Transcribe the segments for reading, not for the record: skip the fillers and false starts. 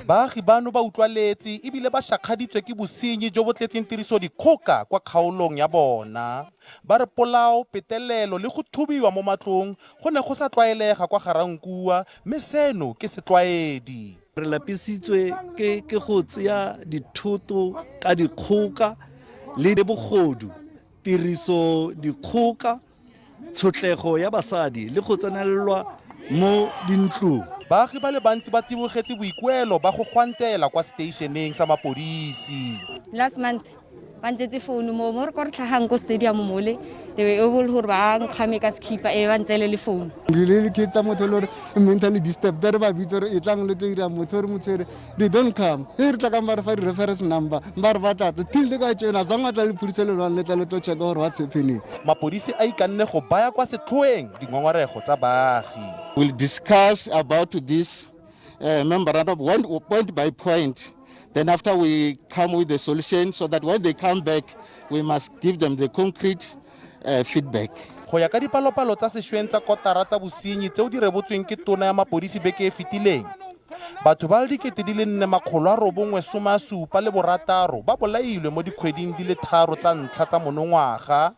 Baagi bano ba utlwaletse ebile ba shakgaditswe ke bosenyi jo bo tletseng tirisodikgoka kwa kgaolong ya bona. Ba re polao, petelelo le go thubiwa mo matlong go ne go sa tlwaelega kwa Ga-Rankuwa mme seno ke setlwaedi. Re lapisitswe ke ke go tseya dithoto ka dikgoka le bogodu, tiriso dikgoka, tshotlego ya basadi le go tsenelelwa mo dintlong. Baagi ba le bantsi ba tsibogetse boikuelo ba go gwantela kwa seteišeneng sa mapodisi. Last month ba ntsetse founu mo mo re ko re tlhagang ko stadium mole, they were able gore ba nkgame ka sekhipa e ba ntseele le founu. Le le tsa motho le gore mentally disturbed, re ba bitse gore e tlang le tlo ira motho re mo tshwere, they don't come. E re tla ka ba re fa di-reference number, ba re ba tla till le ka tsena zang tla le phodisa le lone le tla le tlo check gore what's happening. Mapodisi a ikanne go baya kwa setlhoeng dingongorego tsa baagi. We'll discuss about this memorandum one point by point. Then after we come with the solution so that when they come back, we must give them the concrete feedback. Go ya ka dipalopalo tsa sešweng tsa kotara tsa bosenyi tseo di rebotsweng ke tona ya mapodisi beke e fetileng, batho ba le 4976 ba bolailwe mo dikgweding di le 3 tsa ntlha tsa monongwaga.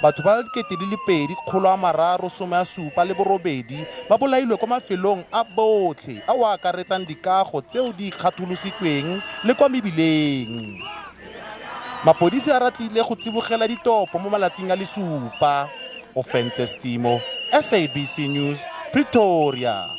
Batho ba le 2378 ba bolailwe kwa mafelong a botlhe a o akaretsang dikago tseo di ikgatholositsweng le kwa mebileng. Mapodisi a ratlile go tsibogela ditopo mo malatsing a le 7. Ofentse Stimo, SABC News, Pretoria.